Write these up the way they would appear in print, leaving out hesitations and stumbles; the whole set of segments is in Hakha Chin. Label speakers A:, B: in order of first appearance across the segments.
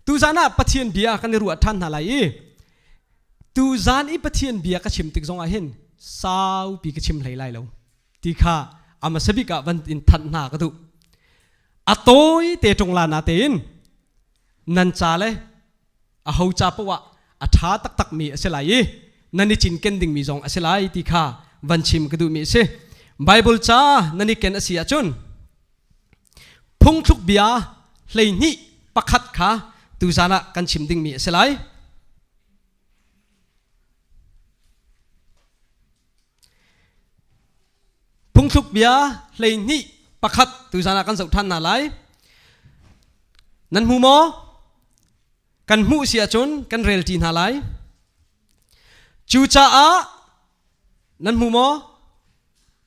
A: Tuzan ah Pathian bia kan i ruah ṭhan hna lai i tuzan i Pathian bia ka chim tik zongah hin saupi ka chim hlei lai lo ti kha a hmasa bik ah van in thanh hna ka duh. A tawi te ṭung la na tein nan ca le a ho ca paoh ah a ṭha taktakmi a si lai i nan i cinken dingmi zong a si lai ti kha van chim ka duhmi a si. Bible ca nan i ken a si ahcun phungthluk bia 12 pakhat kha tuzan ah kan chim dingmi a si lai. Phungthluk bia 12 pakhat tuzan ah kan zoh ṭhan hna lai. Nan hmu maw? Kan hmuh si ahcun kan rel ṭi hna lai. Cucaah nan hmu maw?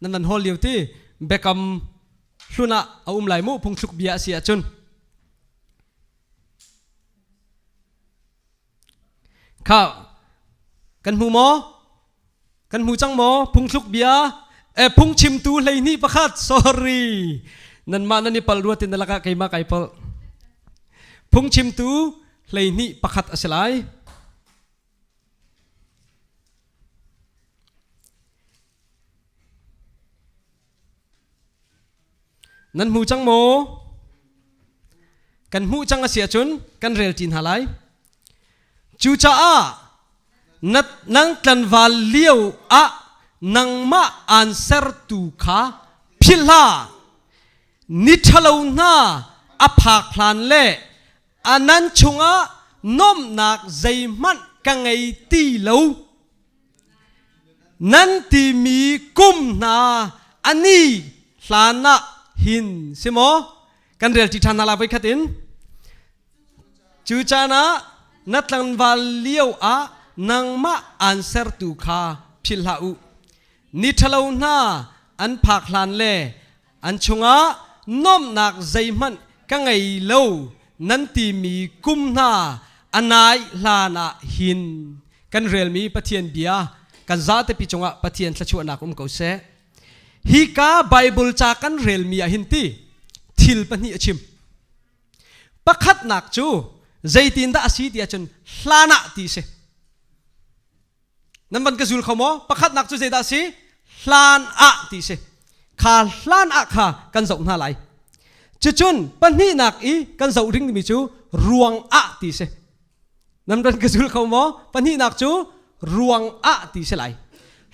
A: Nan van hawl lio ti biakam hlun ah a um lai mu phungthluk bia a si ahcun. Kha kan hmu maw? Kan hmu cang maw? Phungthluk bia eh phungchimtu 12 pakhat sorry nanmah nan i palh rua tin na lakah keimah kai palh. Phungchimtu 12 pakhat a si lai. Nan hmu cang maw? Kan hmuh cang a si ahcun kan rel ṭi hna lai. Cucaah na, nang tlanval lio ah nangmah aan sertu kha philh hlah. Ni ṭhalo hna a phak hlan le a nan chungah nuamhnak zeihmanh ka ngei ti lo. Nan timi kum hna ani hlan ah hin si maw? Kan rel ṭi ṭhan hna lai voikhat in. Cu caan ah na tlangval lio ah nangmah aan sertu kha philh hlah u. Ni ṭhalo hna an phak hlan le an chungah nuamhnak zeihmanh ka ngei lo nan timi kum hna a nai hlan ah hin kan relmi Pathian bia kan zatepi cungah Pathian thluachuahnak um ko seh. Hika Bible ca kan relmi ah hin ti thil pahnih a chim. Pakhatnak cu zeitindah a si ti ahcun hlan ah ti a si. Nan van ka zul kho maw? Pakhatnak cu zeidah a si? Hlan ah ti si. Kha hlan ah kha kan zoh hna lai. Cucun pahnihnak i kan zoh ringmi cu ruang ah ti si. Nan van ka zul kho maw? Pahnihnak cu ruang ah ti si lai.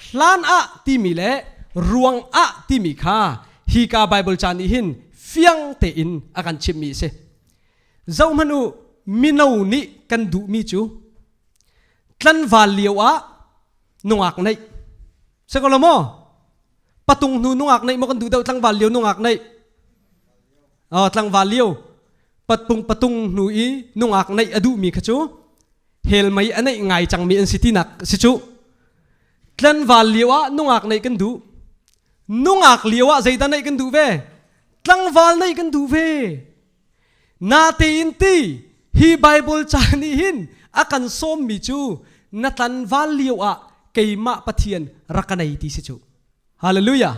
A: Hlan ah timi le ruang ah timi kha hika Bible ca nih hin fiang tein a kan chimhmi a si. Zohhmanh u, mino nih kan duhmi cu tlanval lio ah nungak neih si ko lo maw patung hnu nungak neih maw kan duh deuh tlangval lio nungak neih oh tlangval lio patung patung hnu i nungak neih a duhmi kha cu hel mei a neih ngai cangmi an si tinak si cu tlanval lio ah nungak neih kan duh nungak lio ah zeidah neih kan duh ve tlangval neih kan duh ve Natein ti hi Bible ca nih hin a kan sawmmi cu na tlanval lio ah keimah Pathian rak ka nei ti si cu. Hallelujah.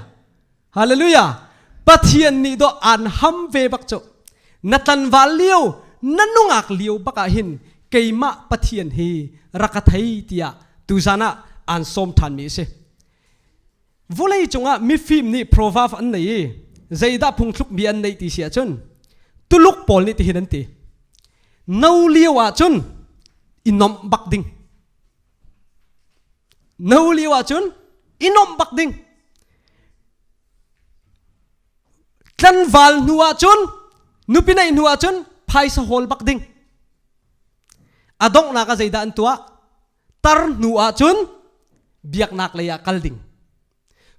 A: Hallelujah. Pathian nih dawh aan ham ve bak cu. Na tlanval lio, na nungak lio bak ah hin keimah Pathian hi rak ka thei tiah tuzan ah aan sawm ṭhanmi a si. Vawlei cungah mifim nih proverb an nei i zeidah phungthluk mi an neih ti si ahcun Tuluk pawl nih tihin an ti. No lio ahcun i nomh bak ding. No lio ahcun i nomh bak ding. Tlanval hnu ahcun nupi neih hnu ahcun phaisa hawl bak ding. A donghnak ah zeidah an tuah? Tar hnu ahcun biaknak lei ah kal ding.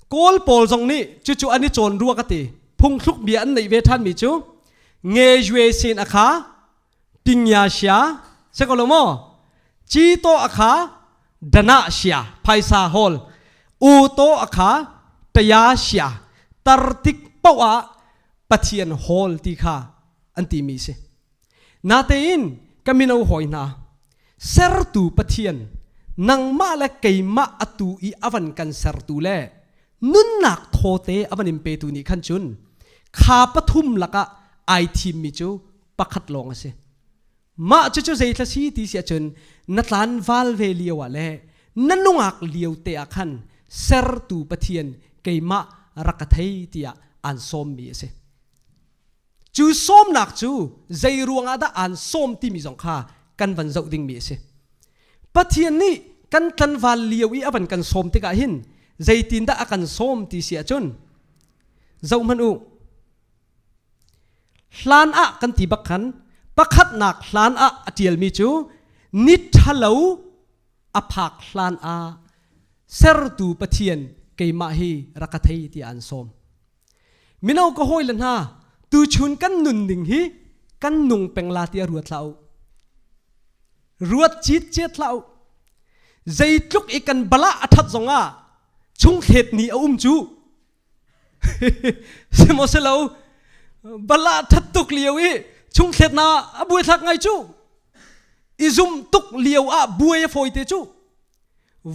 A: Kawl pawl zong nih cucu an i cawn rua ka ti. Phungthluk bia an neih ve ṭhanmi cu nge yue sin a kha pingya sia se ko lo maw ci to a kha dana sia phaisa hawl u to a kha taya sia tar tik paoh ah Pathian hawl ti kha an timi si. Natein ka mino hawi hna, sertu Pathian nangmah le keimah atu i a van kan sertu le nunnak thawte a van in petu nih khan cun kha pathum lakah ai thimmi cu pakhat lawng a si. Mah cucu zei thla si ti si ahcun na tlanval ve lio ah le na nungak lio te ah khan sertu Pathian keimah rak ka thei tiah aan sawmmi a si. Cu sawmnak cu zei ruangah dah aan sawm timi zong kha kan van zoh dingmi a si. Pathian nih kan tlanval lio i a van kan sawm tikah hin zeitindah a kan sawm ti si ahcun zohhmanh u Hlan ah kan ti bak khan pakhatnak hlan ah a ṭialmi cu ni ṭhalo a phak hlan ah sertu Pathian keimah hi rak ka thei tiah an sawm. Mino ka hawile hna, tuchun kan nunning hi kan nung peng la tiah ruat hlah u. Ruat cit cet hlah u. Zeitluk i kan bala a ṭhat zongah chungthlet ni a um cu Sihmanhsehlaw bala that tuk lio i chungthlet na a buai thlak ngai cu i zum tuk lio ah buai a fawi te cu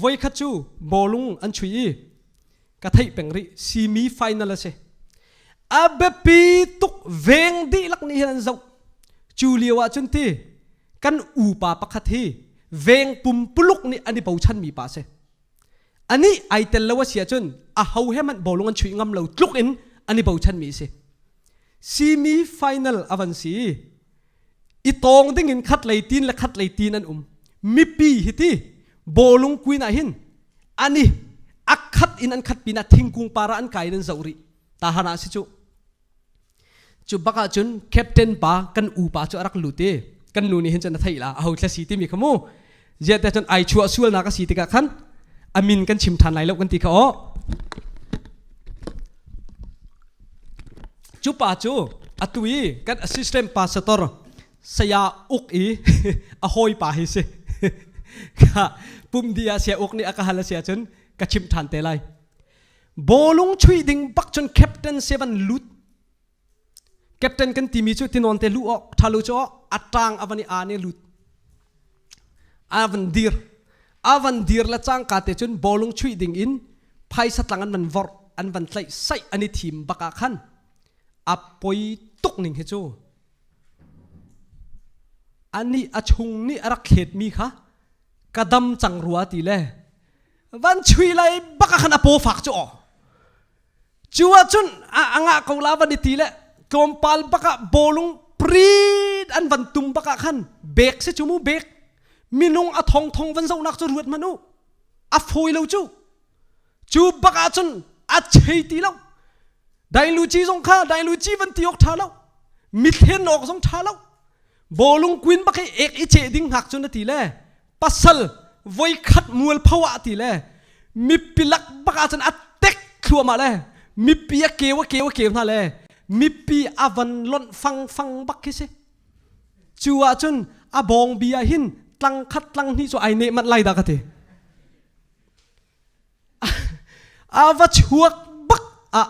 A: voikhat cu bawlung an chui i ka theih peng rih simi final a si a biapi tuk veng dihlak nih hin an zoh cu lio ah cun ti kan upa pakhat hi veng pumpuluk nih an i bochan mi pa si Anih ai tel lo a si ahcun aho he hmanh bawlung an chuih ngam lo tluk in an i bochanmi a si. Simi final a van si i tawng ding in khat lei tin le khat lei tin an um. Mipi hi ti bawlung kuin ah hin ani a khat in an khat pinah thingkung para an kai in an zoh rih. Tahan ah si cu. Cu bak ahcun captain pa kan u pa cu a rak lut i kan nu nih hin cun a theih la aho thla si timi kha mu ziah te cun ai chuah sualnak a si tikah khan a min kan chim ṭhan lai lo kan ti kha aw cu pa cu atu i kan assistant pastor saya uk i a hawi pa hi si kha pum di ah sia uk nih a ka hal a si ahcun ka chimh ṭhan te lai Bawlung chuih ding bak cun captain sevan lut. Captain kan timi cu tinawn te lu awk tha lu cu a tang a van i a ne lut. A van dir. A van dir le cangka te cun bawlung chuih ding in phaisa tlang an van vorh an van tlaih saih an i thim bak ah khan a poi tuk ning hi cu ani a chung nih a rak thlet mi kha ka dam cang rua ti le van chui lai bak ah khan a paw fak cu aw cu ahcun a ngah ko la van i ti le tlawmpal bak ah bawlung prit an van tum bak ah khan bek si cu mu bek minung a thong thong van zohnak cu ruat hmanh u a fawi lo cu cu bak ah cun a chei ti lo dailu ci zong kha dailu ci van ti awk tha lo mithlen awk zong tha lo bawlung queen bak hi ek i cheh ding hngak cu na ti le pasal voikhat mualpho ah ti le mipi lak bak ahcun a tek thluahmah le mipi a keu a keu a keu hna le mipi a van lonh fang fang bak khi si cu ahcun a bawng bi ah hin tlang khat tlang hnih cu ai neh manh lai dah ka ti a va chuak bak ah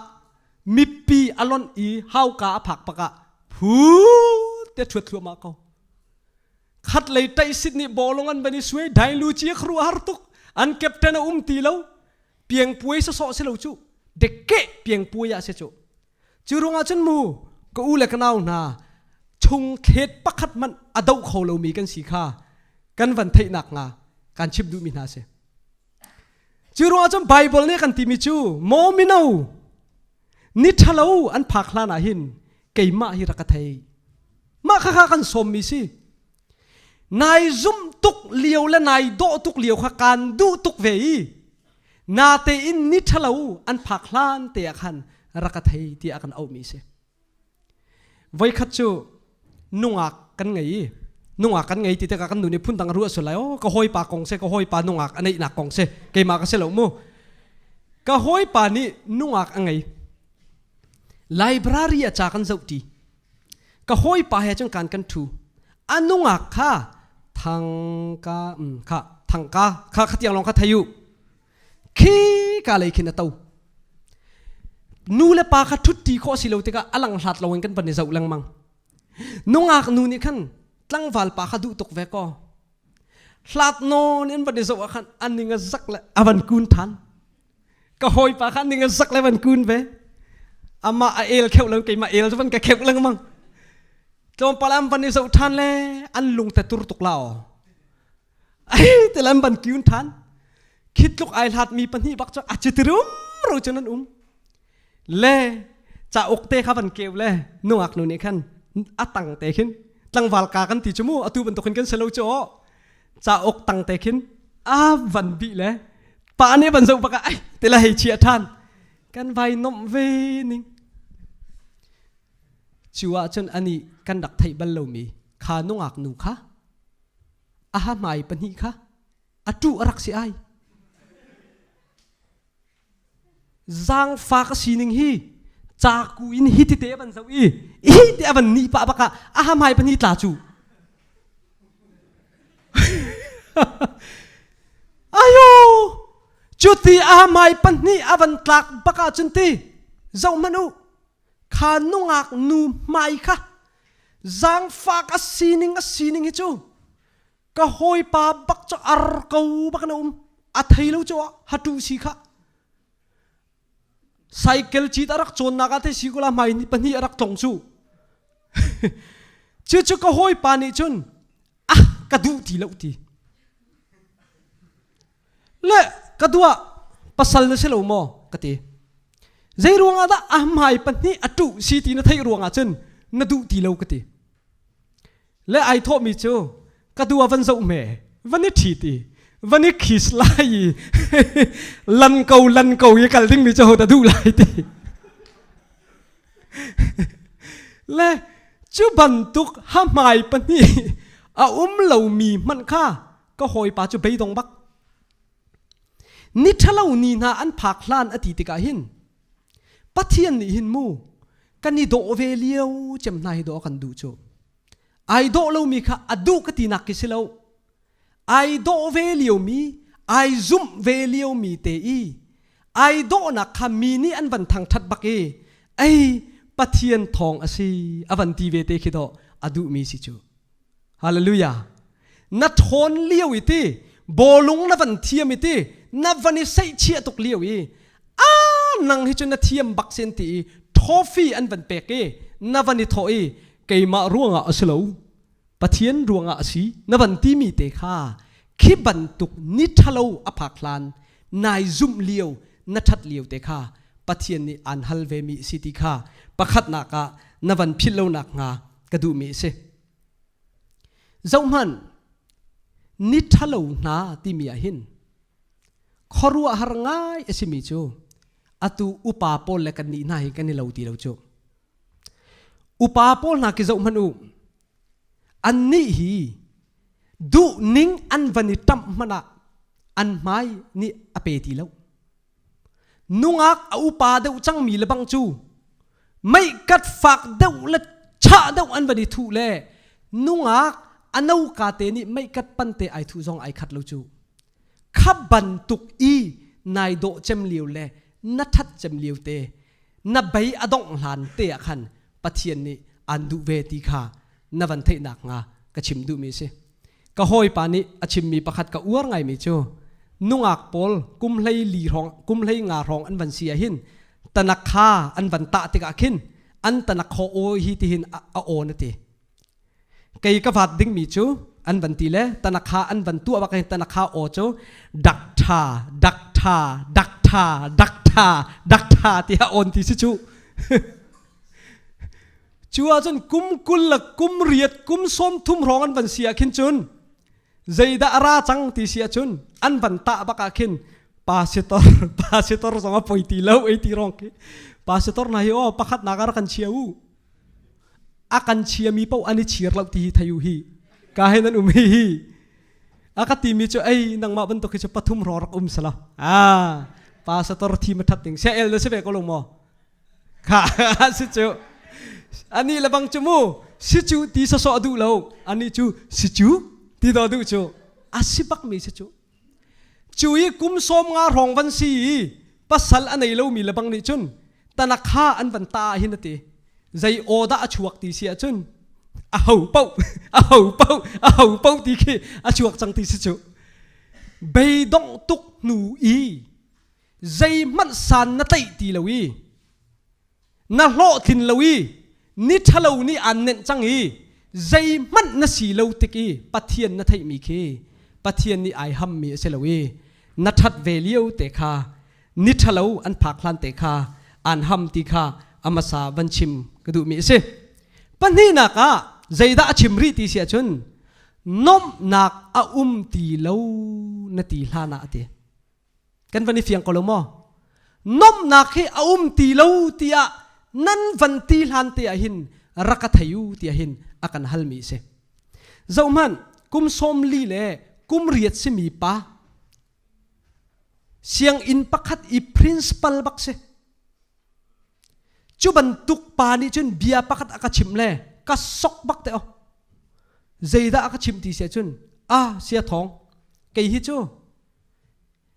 A: mipi a lonh i hauka a phak pak ah phu te thuat thluahmah ko khat lei ṭaihsit nih bawlung an van i suai dai lu ci khru har tuk an captain a um ti lo piang puai sawsawh si lo cu deke piang puai ah si cu cu ruangah cun mu ka u le ka nau hna chung thlet pakhat man a do kho lomi kan si kha kan van theihnak hnga kan chim duhmi hna si cu ruangah cun Bible nih kan timi cu maw mino ni ṭhalo an phak hlan ah hin keimah hi rak ka thei mah khakha kan sawmmi si nai zumh tuk lio le nai dawh tuk lio kha kaan duh tuk ve i natein ni ṭhalo an phak hlan te ah khan rak ka thei tiah kan auhmi si voikhat cu nungak kan ngei i nungak kan ngei ti tikah kan nu nih phundang a ruah sual lai oh ka hawipa kong se ka hawipa nungak a neihnak kong se keimah ka si lo mu ka hawipa nih nungak a ngei Library ah ca kan zohṭi. Ka hawipa he cun kan kan ṭhu. A nungak kha thangka kha thangka kha khatiang lawng kha thei u. Khi ka lei khin a to. Nu le pa kha ṭhutṭi khawh si lo tikah a lang hlat loin kan van i zoh lengmang. Nungak nu nih khan tlangval pa kha duh tuk ve kaw. Hlat nawn in van i zoh ah khan a ning a zak le a van kun ṭhan. Ka hawipa kha ning a zak le van kun ve. Amah a el kheuh lo keimah el cu van ka kheuh lengmang. Tlawmpal an van i zoh ṭhan le an lung te tur tuk la aw. Ai te an van kiun ṭhan. Khi tluk ai hlat mi pahnih bak cu a chitirum ro cun an um. Le cauk te kha van keu le nungak nu nih khan a tang te khin tlangval ka kan ti cu mu atu bantuk hin kan si lo cu aw. Cauk tang te khin a van bih le pa nih van zoh bak ah ai te la hei chia ṭhan. Kan vai nomh ve ning. Cu ahcun anih kan rak theih bal lomi kha nungak nu kha a hmai pahnih kha a ṭuh a rak si ai. Zaangfak a sining hi caku in hi tite a van zoh i hi te a van nih pah bak ah a hmai pahnih tla cu. Ayo! Cuti a hmai pahnih a van tlak bak ahcun ti zoh hmanh u kha nungak nu hmai kha zaangfak a sining a sining hi cu ka hawipa bak cu ar ko bak na um a thei lo cu hatu si kha cycle cit a rak cawnnak ah te si kula hmai ni pahnih a rak tlong cu cu cu ka hawipa nih cun ah ka duh ti lo ti Le ka duah pasal na si lo maw ka ti. Zei ruangah dah a hmai pahnih a ṭuh si ti na theih ruangah cun na duh ti lo ka ti. Le ai thawhmi cu ka dua van zoh hme van i ṭhit i van i kiss lai i lan ko lan ko i kal dingmi cu ho dah duh lai ti. Le cu bantuk hahmai pahnih a um lomi hmanh kha ka hawipa cu beidong bak ni ṭhalo ni hna an phak hlan a ti tikah hin Pathian nih hin mu kan i dawh ve lio cem hna hi dawh a kan duh cu ai dawh lomi kha a duh ka tinak khi si lo ai dawh ve liomi ai zumh ve liomi te i ai dawhnak kha mi nih an van thangṭhat bak i ei Pathian thawng a si a van ti ve te khi dawh a duhmi si cu Hallelujah. Na ṭhawn lio i ti bawlung na van thiam i ti na van i seihchiah tuk lio i a nang hi cu na thiam bak sen ti i trophy an van pek i na van i thawh i keimah ruangah a si lo Pathian ruangah a si na van timi te kha khi bantuk ni ṭhalo a phak hlan nai zumh lio na ṭhat lio te kha Pathian nih aan hal ve mi si ti kha pakhatnak ah na van philh lo nak hnga ka duhmi a si. Zohhmanh, ni ṭhalo hna timi ah hin khuaruahhar ngai a simi cu atu upa pawl le kannih hna hi kan i lo ti lo cu. Upa pawl hna khi zohhmanh u, annih hi duhning an van i ṭamh hmanh ah an hmai nih a pe ti lo. Nungak a upa deuh cangmi le bang cu meihkat fak deuh le chah deuh an van i thuh le nungak a noka te nih meihkat pante ai thuh zong ai khat lo cu. Kha bantuk i nai dawh cem lio le na that cem lio te na bei a dongh hlan te ah khan Pathian nih aan duh ve ti kha na van theihnak hnga ka chim duhmi a si. Ka hawipa nih a chimmi pakhat ka uar ngaimi cu nungak pawl kum hlei li hrawng kum hlei nga hrawng an van si ahhin tanak kha an van tah tikah khin an tanak khaw aw hi tihin a aw na ti. Kei ka vat dingmi cu an van ti le tanak kha an van tuah bak hin tanak kha aw cu dak tha dak tha dak tha dak tha dak tha tiah awn ti si cu. Cu ahcun kum 20 le kum 8 kum 30 hrawng an van si ah khin cun zeidah a ra cang ti si ahcun an van tah bak ah khin pasitor pasitor zong a poi ti lo ei ti rong khi pasitor hna hi aw pakhat nak a rak kan chia u a kan chia mi paoh an i chir lo ti hi thei u hi ka he nan um hi hi a ka ti mi cu ei nangmah bantuk hi cu pathum hrawng rak um sala ah pastor thi ma that ding sia el na si ve ko lo maw Kha si cu ani le bang cu mu si cu ti sawsawh a duh lo ani cu si cu ti do duh cu a si bak mi si cu cu i kum 50 hrawng van si i pasal a nei lomi le bang nih cun tanakha an van ta ah hin a ti zei aw dah a chuak ti si ahcun a ho poh a ho poh a ho poh ti khi a chuak cang ti si cu beidongh tuk hnu i zeihmanh san na tlaih ti lo i na hlawhtlin lo i ni ṭhalo nih aan nenh cang i Zeihmanh na si lo tik i Pathian na theihmi khi Pathian nih ai hammi a si lo i na ṭhat ve lio te kha ni ṭhalo an phak hlan te kha aan ham ti kha a hmasa van chim ka duhmi a si. Pahnihnak ah zeidah a chim rih ti si ahcun nomhnak a um ti lo na ti hlan ah a ti. Kan van i fiang ko lo maw? Nomhnak hi a um ti lo tiah nan van ti hlan te ah hin rak ka thei u tiah hin a kan halmi a si. Zohhmanh, kum 40 le kum riat simi pa sianginn pakhat i principal bak si. Cu bantuk pa nih cun bia pakhat a ka chimh le ka sok bak te o. Zeidah a ka chimh ti si ahcun ah sia thawng kei hi cu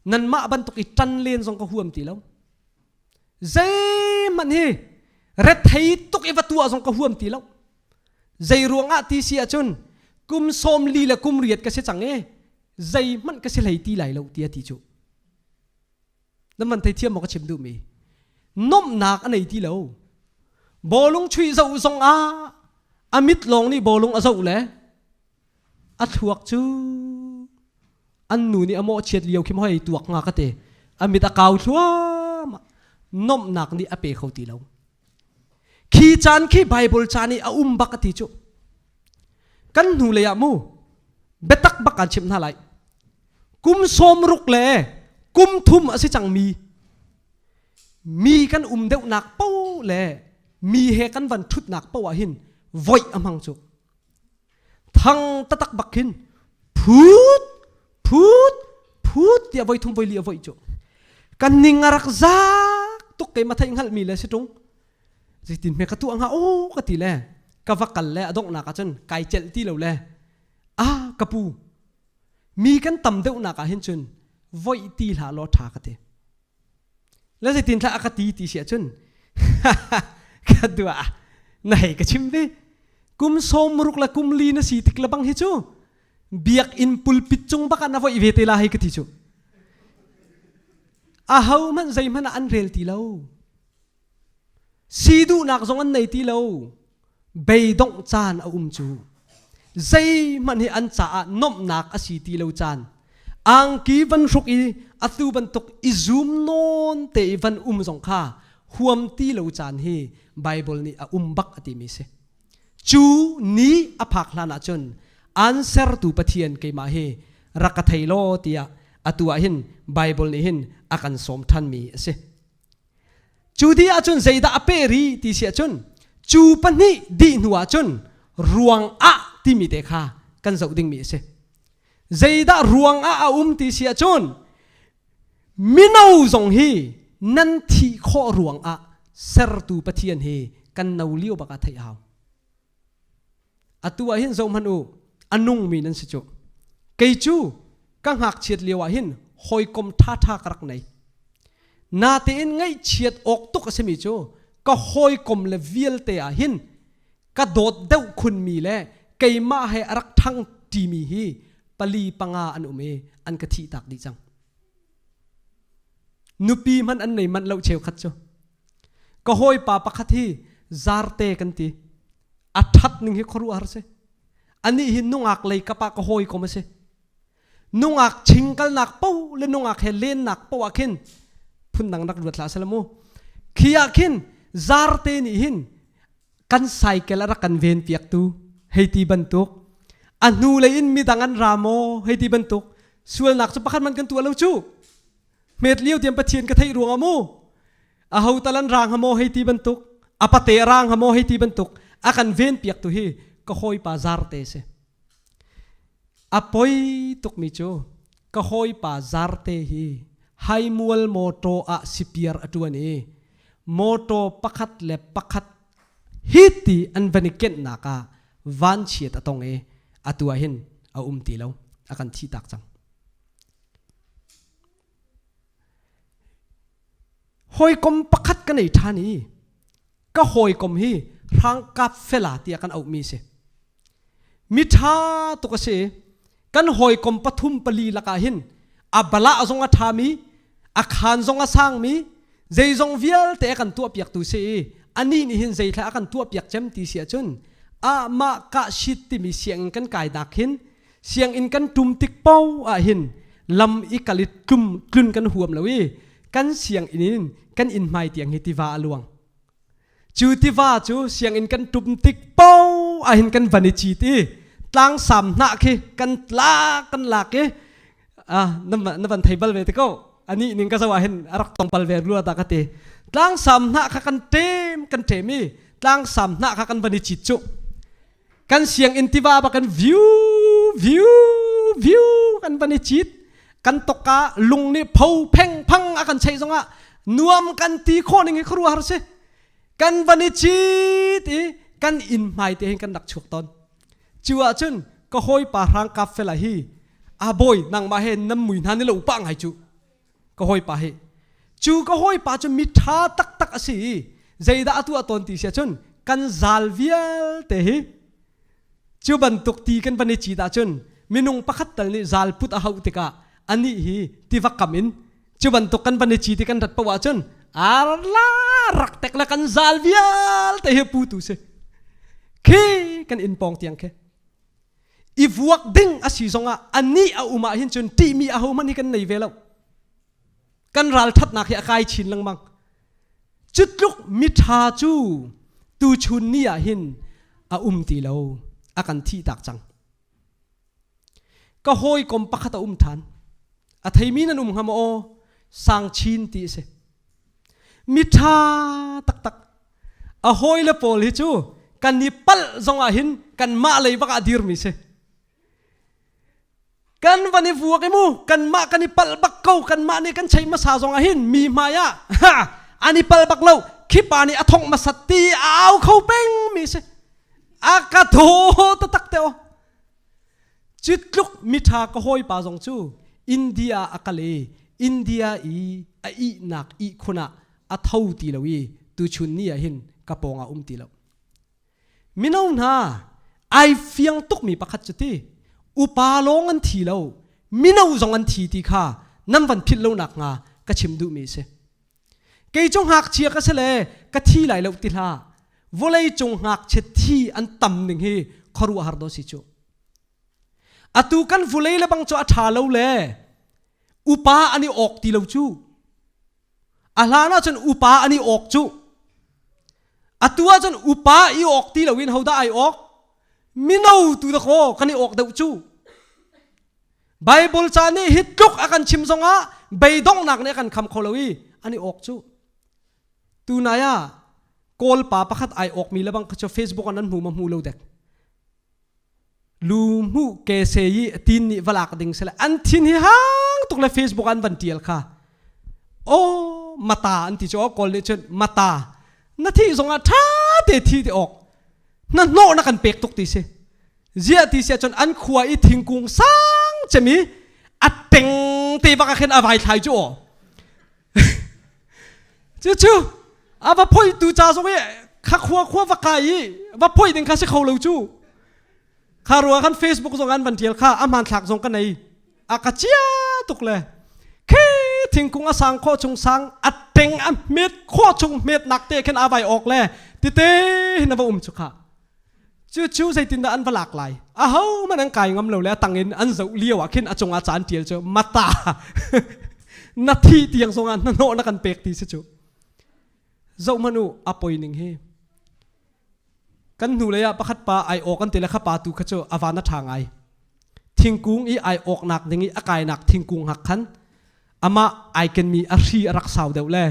A: nanmah bantuk i ṭan len zong ka huam ti lo. Zeihmanh hi rethei tuk i va tuah zong ka huam ti lo. Zei ruangah ti si ahcun kum 40 le kum riat ka si cang i zeihmanh ka si hlei ti lai lo ti a ti cu. Nan van theithiam maw ka chim duhmi? Nomhnak a nei ti lo. Bawlung chuih zoh zong ah a mit lawng nih bawlung a zoh le a thluak cu an nu nih a mawhchiat lio khi hoi tuak nga ka te. A mit a kau thluahmah. Nomhnak nih a pe kho ti lo. Khi caan khi Bible caan i a um bak a ti cu. Kan hnu lei ah mu biatak bak kan chimh hna lai. Kum 60 le kum thum a si cangmi mi kan um deuhnak po le mi he kan van ṭhutnak poah hin voih a hmang cu. Thang tatak bak khin phut phut phut tiah voi thum voi li a voih cu. Kan ning a rak zaak tuk keimah theih hngalhmi le si ṭung. Zeitin hme ka tuah hnga aw ka ti le ka va kal le a donghnak ah cun kai celh ti lo le ah ka pu mi kan tam deuhnak ah hin cun voih ti hlah law ṭha ka ti. Le zeitin thlah a ka ti ti si ahcun ka dua na hei ka chim ve. Kum 60 le kum li na si tik le bang hi cu biakinn pulpit cung bak ah na voih ve te la hei ka ti cu. Aho hmanh zeihmanh ah an rel ti lo. Si duhnak zong an nei ti lo. Beidongh caan a um cu. Zeihmanh hi an caah nomhnak a si ti lo caan. Angki van hruk i atu bantuk i zum nawn te i van um zong kha huam ti lo caan hi Bible nih a um bak a timi si. Cu ni a phak hlan ahcun an sertu Pathian keimah hi rak ka thei law tiah atu ah hin Bible nih hin a kan sawm ṭhanmi a si. Cu dih ahcun zeidah a peh rih ti si ahcun cu pahnih dih hnu ahcun ruang ah timi te kha kan zoh dingmi a si. Zeidah ruang ah a um ti si ahcun mino zong hi nan thih khawh ruang ah sertu Pathian hi kan no lio bak ah theih a hau. Atu ah hin zoh hmanh u, a nungmi nan si cu. Kei cu ka ngakchiat lio ah hin hawikom ṭhaṭha ka rak nei. Natein ngaihchiat awk tuk a simi cu ka hawikom le vialte ah hin ka dawt deuh khunmi le keimah he a rak ṭhang ṭimi hi pali panga an um i an ka thihtak dih cang. Nupi hmanh an nei manh lo cheukhat cu. Ka hawipa pakhat hi zarte kan ti. A ṭhat ning hi khuaruahhar si. Anih hi nungak lei kap ah ka hawikom a si. Nungak ching kalnak po le nungak he lennak po ah khin phundang rak ruat hlah sela mu. Khi ah khin zarte nih hin kan cycle a rak kan ven piaktu hei ti bantuk a hnu lei in midang an ra maw hei ti bantuk sualnak cu pakhat man kan tuah lo cu hmet lio tiang Pathian ka theih ruangah mu aho tal an rang hamo hei ti bantuk a pate rang hamo hei ti bantuk a kan ven piak tu hi ka hawipa zarte si a poi tukmi cu ka hawipa zarte hi haimual motor ah sipiar a tuan i motor pakhat le pakhat hi ti an van i kenhnak ah vanchiat a tong i atu ah hin a um ti lo a kan thi tak cang Hawikom pakhat ka nei ṭhan i ka hawikom hi hrangkap fela tiah kan auhmi si. Miṭha tuk a si. Kan hawikom pathum pali lakah hin a balah zong a ṭhami, a khaan zong a sangmi, zeizong vialte a kan tuahpiaktu si i anih nih hin zeithla a kan tuahpiak cem ti si ahcun Ah mah kah shit timi sianginn kan kai nak hin sianginn kan tum tik po ah hin lam i kal i tlum tlun kan huam lo i kan sianginn in kan inn hmai tiang hi tiva a luang. Cu tiva cu sianginn kan tum tik po ah hin kan van i cit i tlangsam hnah khi kan tlak kan lak i ah na van thei bal ve te ko ani ning ka zo ah hin a rak tong pal ve rua ta ka ti tlangsam hnah kha kan ṭem kan ṭem i tlangsam hnah kha kan van i cit cu kan sianginn tiva ba kan view view view kan van i cit kan tokka lung nih pho pheng phang a kan cheih zongah nuam kan ti khawh ning hi khuaruah har si kan van i cit i kan inn hmai te hin kan rak chuak tawn Cu ahcun ka hawipa hrang kap fela hi a bawi nangmah he nan mui hna ni lo pa ngai cu ka hawipa hi cu ka hawipa cu mi ṭha taktak a si i zeidah a tuah tawn ti si ahcun kan zal vialte hi cu bantuk ti kan van i cit ahcun minung pakhat tal nih zal put a hauh tikah anih hi tiva kam in cu bantuk kan van i cit i kan rat paoh ahcun arla rak tek le kan zal vialte hi putu si khi kan inn pawng tiang khi i vuak ding a si zongah anih a um ah hin cun ṭihmi aho hmanh hi kan nei ve lo kan ralṭhatnak hi a kai chin lengmang cu tluk miṭha cu tuchun ni ah hin a um ti lo a kan thih tak cang Ka hawikom pakhat a um ṭhan. A theimi nan um hnga maw? Aw, Sang Chin ti a si. Miṭha taktak. A hawile pawl hi cu kan i palh zongah hin kanmah lei bak ah dirmi si. Kan van i vuak i mu, kanmah kan i palh bak ko, kanmah nih kan cheih hmasa zongah hin mi hmai ah an i palh bak lo, khi pa nih a thongh hmasat ti a au kho peng mi si. A ka thaw taktak te aw. Citluk miṭha ka hawipa zong cu India ah a kal i India i a ihnak ihkhun ah a tho ti lo i tuchun ni ah hin ka pawngah um ti lo. Mino hna ai fiang tukmi pakhat cu ti upa lawng an thi lo mino zong an thi ti kha nan van philh lo nak hnga ka chim duhmi a si. Kei cu ngakchia ka si le ka thi lai lo ti hlah. Vawlei cung ngakchia thi an tam ning hi khuaruahhar daw si cu. Atu kan vulei le bang cu a ṭha lo le upa an i awk ti lo cu. A hlan ahcun upa an i awk cu. Atu ahcun upa i awk ti loin hodah ai awk? Mino tu dakaw kan i awk deuh cu. Bible ca nih hi tluk a kan chim zongah beidonghnak nih a kan kham kho lo i an i awk cu. Tunai ah Kawl pa pakhat ai awkmi le bang kha cu Facebook ah nan hmu ma hmu lo dek. Lu hmu ke se i tin nih valak ding sele an thin hi hang tuk le Facebook an van tial kha. Oh mata an ti cu kawl nih cun mata na thi zongah tha te thi ti awk na hnawh na kan pek tuk ti si. Ziah ti si ahcun an khua i thingkung sang cem i a teng te bak ah khin a vai thlai cu aw. Cucu a va phoihtu ca zong i kha khua khua va kai i va phoih ding kha si kho lo cu. Kha ruang khan Facebook zong an van tial kha a hmanthlak zong ka nei. A ka chia tuk le khi thingkung a sang khawh chung sang a teng a hmet khawh chung hmet nak te khin a vai awk le tite hin a va um chu kha. Cucu zeitindah an va lak lai? Ahohmanh an kai ngam lo le a tang in an zoh lio ah khin a cungah ca an ṭial cu mata na thi tiang zongah hnahnawh na kan pek ti si cu. Zoh hmanh u a poi ning hi. Kan hnu lei ah pakhat pa ai awk an ti le kha pa tu kha cu a van a ṭha ngai. Thingkung i ai awknak ding i a kainak thingkung hak khan amah ai kenmi a hri a rak sau deuh le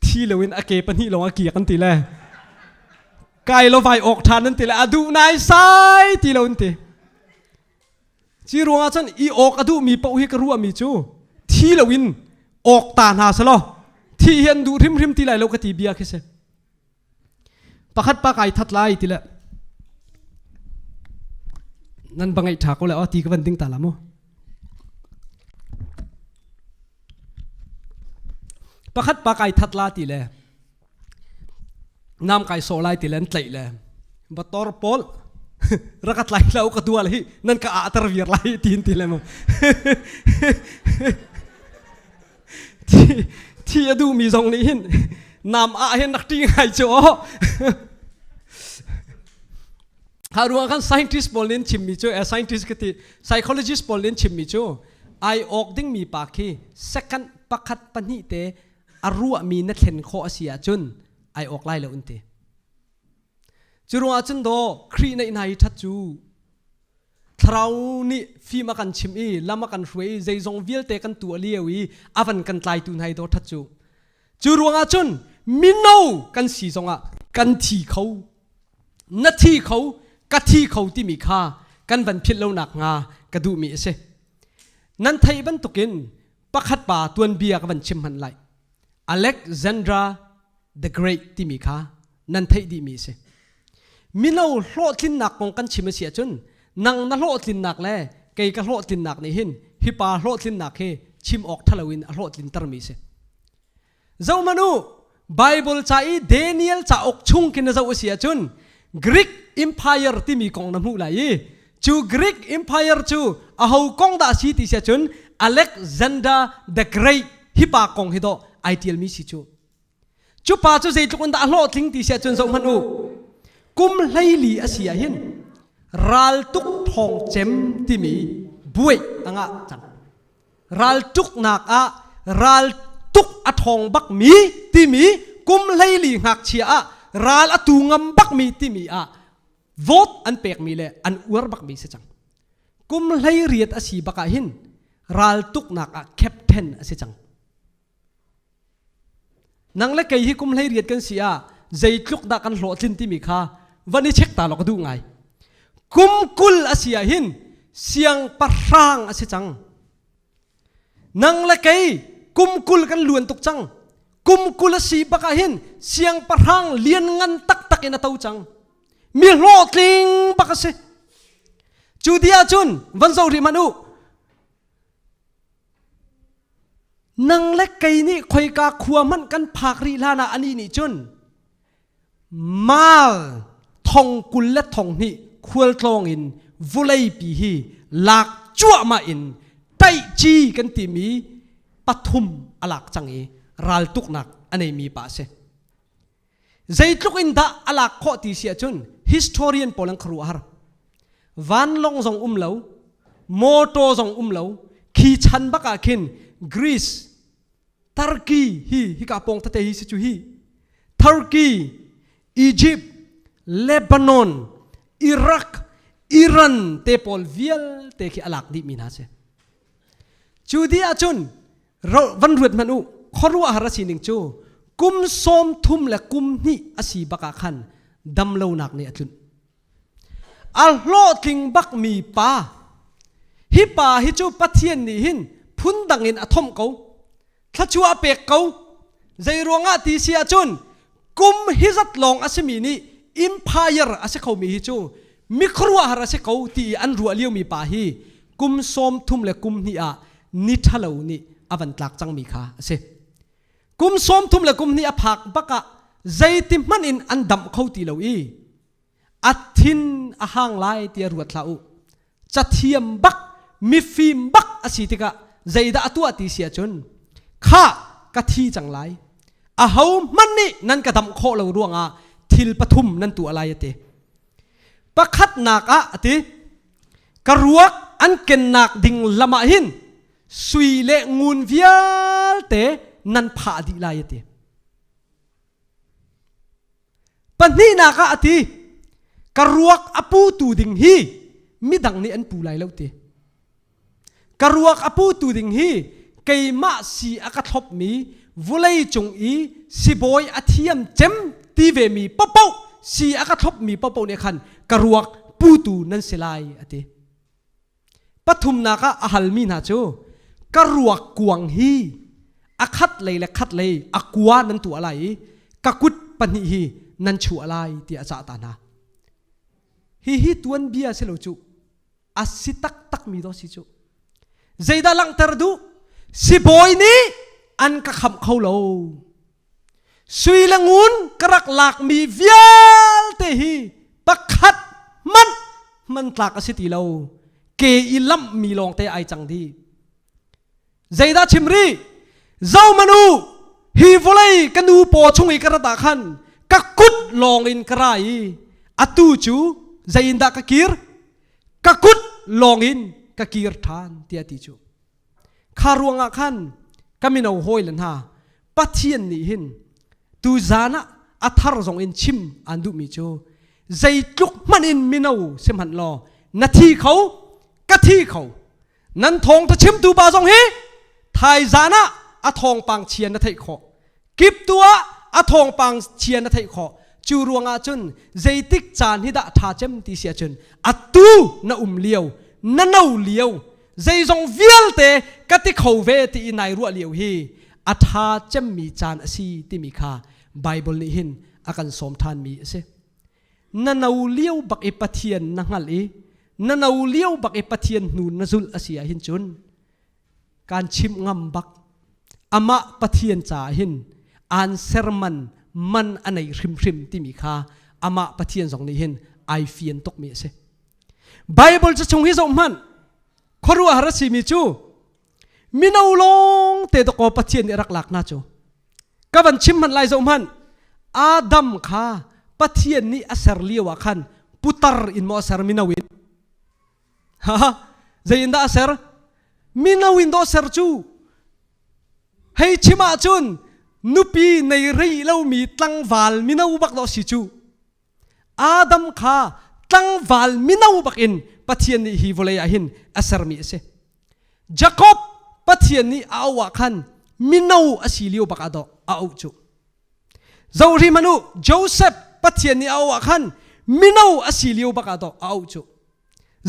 A: thi loin a ke pahnih lawng a kiak an ti le kai lo vai awk ṭhan an ti le a duh nai sai ti lo an ti ci ruangah cun i awk a duhmi paoh hi ka ruahmi cu thi loin awk ta hna selaw thi hi an duh hrimhrim ti lai lo ka ti bia khi si Pakhat pa kai that lai ti le nan va ngaih ṭha ko le aw ti ka van ding ta la mu. Pakhat pa kai that la ti le nam kai sawh lai ti le an tlaih le va tor pawl rak ka tlai lo ka dual hi nan ka ah tar viar lai ti in ti le mu. Thi a duhmi zong nih hin. Nam ah hin rak ṭi ngai cu aw. Kha ruang khan scientist pawl nih an chimmi cu eh, scientist ka ti psychologist pawl nih an chimmi cu ai awk dingmi pa khi second pakhat pahnih te a ruahmi na thlen khawh a si ahcun ai awk lai lo an ti. Cu ruangah cun daw Khrih neih hna hi ṭhat cu Thlarau nih fim a kan chimh i lam a kan hruai i zeizong vialte kan tuah lio i a van kan tlaitu hna hi daw ṭhat cu. Cu ruangah cun mino kan si zongah kan thi kho. Na thi kho, ka thi kho timi kha kan van philh lo nakhnga ka duhmi a si. Nan theih bantukin pakhat pa tuanbia ka van chim hmanh lai. Alexandra the Great timi kha nan theih dihmi a si. Mino hlawhtlinnak kong kan chim a si ahcun nang na hlawhtlinnak le kei ka hlawhtlinnak nih hin hi pa hlawhtlinnak hi chim awk ṭhalo in a hlawhtlintermi a si. Zohmanh u, Bible ca i Daniel cauk chung khin na zoh a si ahcun Greek Empire timi kong na hmuh lai i cu Greek Empire cu aho kong dah a si ti si ahcun Alexander the Great hi pa kong hi dawh ai ṭialmi si cu. Cu pa cu zeitluk in dah a hlawhtling ti si ahcun zohhmanh u. Kum 14 a si ah hin raltuk thawng cem timi buai a ngah cang. Raltuknak ah raltuk a ṭhawng bakmi timi kum 14 ngakchia ah ral a tu ngam bakmi timi ah vote an pekmi le an uar bakmi si cang. Kum 18 a si bak ah hin raltuknak ah captain a si cang. Nang le kei hi kum 18 kan si ah zeitluk dah kan hlawhtlin timi kha van i check ta law ka duh ngai. Kum 20 a si ah hin siangpahrang a si cang. Nang le kei kum 20 kan luan tuk cang. Kum 20 a si bak ah hin siangpahrang lianngan taktak in a to cang. Mi hlawhtling bak a si. Cu di ahcun van zoh rih hmanh u. Nang le kei nih khoika khua hmanh kan phak rih hlan ah anih nih cun mal thong 22 khualtlawng in vuleipi hi lak cuahmah in taihci kan timi pathum a lak cang i raltuknak a neimi pa a si. Zeitluk in dah a lak khawh ti si ahcun historian pawl an khuaruahhar. Vanlawng zong um lo, motor zong um lo, khi chan bak ah khin Greece, Turkey hi hika pawng tete hi si cu hi Turkey, Egypt, Lebanon, Iraq, Iran te pawl vialte khi a lak dih mi hna si. Cu dih ahcun van ruat hmanh u khuaruahhar a sining cu kum 31 a si bak ah khan damlonak nih a tlunh. A hlawhtling bakmi pa hi pa hi cu Pathian nih hin phundang in a thomh ko thluachuah a pek ko zei ruangah ti si ahcun kum hi zat lawng a simi nih empire a si khomi hi cu mi khuaruahhar a si ko ti i an ruah liomi pa hi kum 32 ah ni ṭhalo nih a van tlak cangmi kha a si. Kum 32 a phak bak ah zeiti hmanh in an damh kho ti lo i a thin a hang lai tiah ruat hlah u. Cathiam bak, mifim bak a si tikah zeidah a tuah ti si ahcun khah ka thi cang lai. Aho hmanh nih nan ka damh khawh lo ruangah thil pathum nan tuah lai a ti. Pakhatnak ah a ti, ka ruak an kennak ding lam ah hin sui le ngun vialte nan phah dih lai a ti. Pahnihnak ah a ti, ka ruak a putu ding hi midang nih an pu lai lo ti. Ka ruak a putu ding hi keimah si a ka thlopmi vulei cung i sibawi a thiam cem ti vemi paohpaoh si a ka thlopmi paohpaoh nih khan ka ruak putu nan si lai a ti. Pathumnak ah a halmi hna cu ka ruak kuang hi a khat lei le khat lei a kua nan tuah lai i ka kut pahnih hi nan chuah lai tiah a cah ta hna. Hihi tuanbia si lo cu a si taktakmi dawh si cu. Zeidah langhter duh? Sibawi nih an ka khamh kho lo. Sui le ngun ka rak lakmi vialte hi pakhat hmanh hmantlak a si ti lo. Ke i lamhmi lawngte ai cang dih. Zeidah chim rih? Zohmanh u! Hi vawlei ka nu paw chung i ka rat ah khan ka kut lawng in ka ra i atu cu zei in dah ka kir? Ka kut lawng in ka kir ṭhan tiah ti cu. Kha ruangah khan ka mino hawi le hna Pathian nih hin tuzan ah a thar zong in chim aan duhmi cu zeitluk hmanh in mino si hmanh law na thi kho ka thi kho nan thawngtha chimtu pa zong hi thaizan ah a thawngpang chia na theih khawh kip tu ah a thawngpang chia na theih khawh cu ruangah cun zeitik caan hi dah ṭha cem ti si ahcun atu na um lio na no lio zeizong vialte ka ti kho ve ti i nai ruah lio hi a ṭha cemmi caan a si timi kha Bible nih hin a kan sawm ṭhanmi a si. Na no lio bak i Pathian na hngalh i na no lio bak i Pathian hnu na zulh a si ahhin cun kaan chimh ngam bak amah Pathian caah hin aan serman man a nei hrimhrim timi kha amah Pathian zong nih hin ai fian tukmi a si. Bible cu chung hi zoh hmanh khuaruahhar a simi cu mino lawng te dakaw Pathian nih a rak lak hna cu ka van chim hmanh lai zoh hmanh Adam kha Pathian nih a ser lio ah khan putar in maw a ser mino in ha zei in dah a ser mino in dawh ser cu hei chim ahcun nupi nei rih lomi tlangval mino bak dawh si cu Adam kha tlangval mino bakin Pathian nih hi vawlei ah hin a sermi a si. Jakob Pathian nih a auh ah khan mino a si lio bak ah dawh a auh cu. Zohri hmanh u, Joseph Pathian nih a auh ah khan mino a si lio bak ah dawh a auh cu.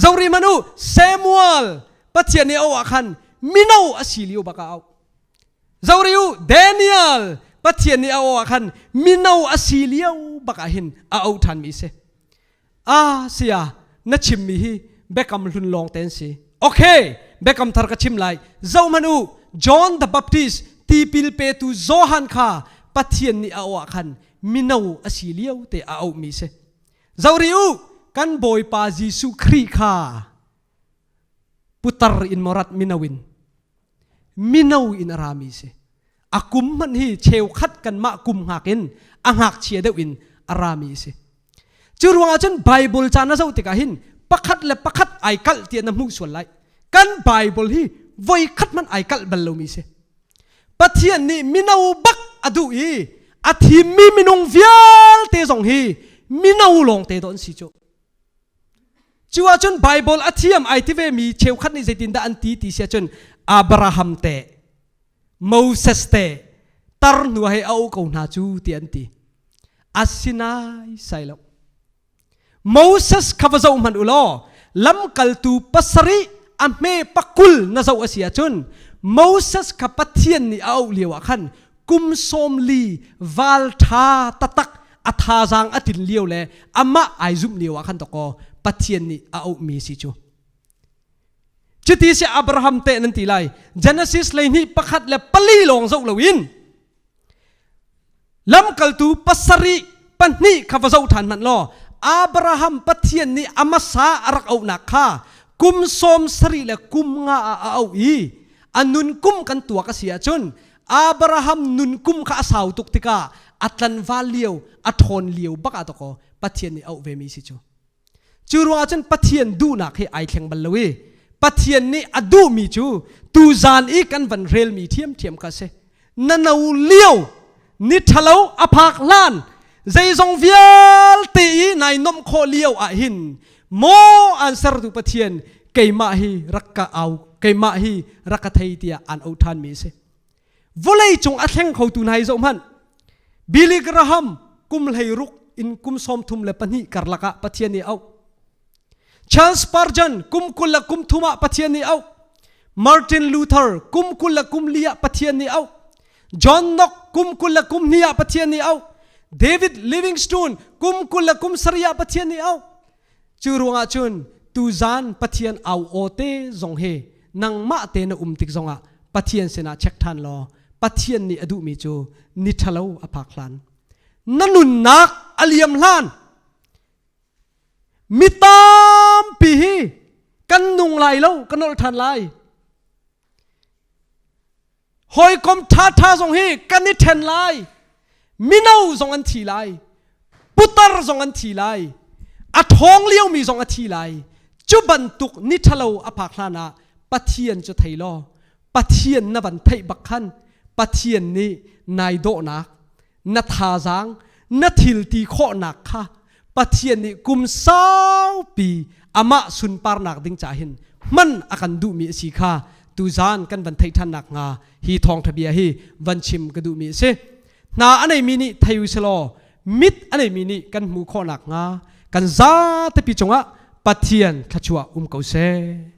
A: Zohri hmanh u, Samuel Pathian nih a auh ah khan mino a si lio bak ah a auh. Zori u Daniel Pathian nih a aw ah khan mino a si lio bak ah hin a auh ṭhanmi si. Ah sia na chimmi hi biakam hlun lawng te an si. Okay, biakam thar ka chim lai. Zohhmanh u, John the Baptist tipil petu Johan kha Pathian nih a aw ah khan mino a si lio te a auhmi si. Zori u, kan Bawipa Jesuh Khrih kha putar in morat mino in mino in a rami si a kum hmanh hi cheukhat kanmah kum hngak in a ngakchia deuh in a rami si cu ruangah cun Bible ca na zoh tikah hin pakhat le pakhat ai kalh tiah na hmuh sual lai kan Bible hi voi khat hmanh ai kalh bal lomi si Pathian nih mino bak a duh i a thimmi minung vialte zong hi mino lawngte dawh an si cu Cu ahcun Bible a thiam ai ti vemi cheukhat nih zeitindah an ti ti si ahcun Abraham te, Moses te, tar hnu hei a ko hna cu ti an ti. Asinai sai lo. Moses kha va zoh hmanh u law lamkaltu pasarih a hme pakul na zoh a si ahcun Moses kha Pathian nih a auh lio ah khan kum 40 val ṭha tatak a thazaang a tlin lio le amah ai zumh lio ah khan dakaw Pathian nih a auhmi si cu. Cuti si Abraham te nan ti lai Genesis 12 pakhat le pali lawng zoh loin lamkaltu pasarih pahnih kha va zoh ṭhan hmanh law Abraham Pathian nih a hmasa a rak auhnak kha kum 70 le kum nga ah a auh i a nun kum kan tuak a si ahcun Abraham nun kum kha a sau tuk tikah a tlanval lio a ṭhawn lio bak ah dakaw Pathian nih auh vemi si cu. Cu ruangah cun Pathian duhnak hi ai thleng bal lo i Pathian nih a duhmi cu tuzan i kan van relmi ṭhiamṭhiam kha si. Na no lio ni ṭhalo a phak hlan zeizong vialte i nai nomh khawh lio ah hin maw an sertu Pathian keimah hi rak ka au keimah hi rak ka thei tiah an auh ṭhanmi a si. Vawlei cung a thleng khotu hna hi zoh hmanh. Billy Graham kum 16 in kum 32 karlak ah Pathian nih auh. Charles Spurgeon kum 20 le kum thum ah Pathian nih auh. Martin Luther kum 20 le kum li ah Pathian nih auh. John Knox kum 20 le kum hnih ah Pathian nih auh. David Livingstone kum 20 le kum sarih ah Pathian nih auh. Cu ruangah cun tuzan Pathian au aw te zong hi nangmah te na um tik zongah Pathian sinah check ṭhan law Pathian nih a duhmi cu ni ṭhalo a phak hlan na nunnak a liam hlan mi tampi hi kan nung lai lo kan nolh ṭhan lai. Hawikom ṭhaṭha zong hi kan i ṭhen lai. Mino zong an thi lai. Putar zong an thi lai. A ṭhawng liomi zong a thi lai. Cu bantuk ni ṭhalo a phak hlan ah Pathian cu thei law Pathian na van theih bak khan Pathian nih nai dawhnak na thazaang na thil ti khawhnak kha Pathian nih kum saupi amah sunparnak ding ca hin hman a kan duhmi a si kha tuzaan kan van theih ṭhan nak hnga hi thawngṭha bia hi van chim ka duhmi a si. Hna a neimi nih thei u selaw mit a neimi nih kan hmuh khawh nak hnga kan zatepi cungah Pathian thluachuah um ko seh.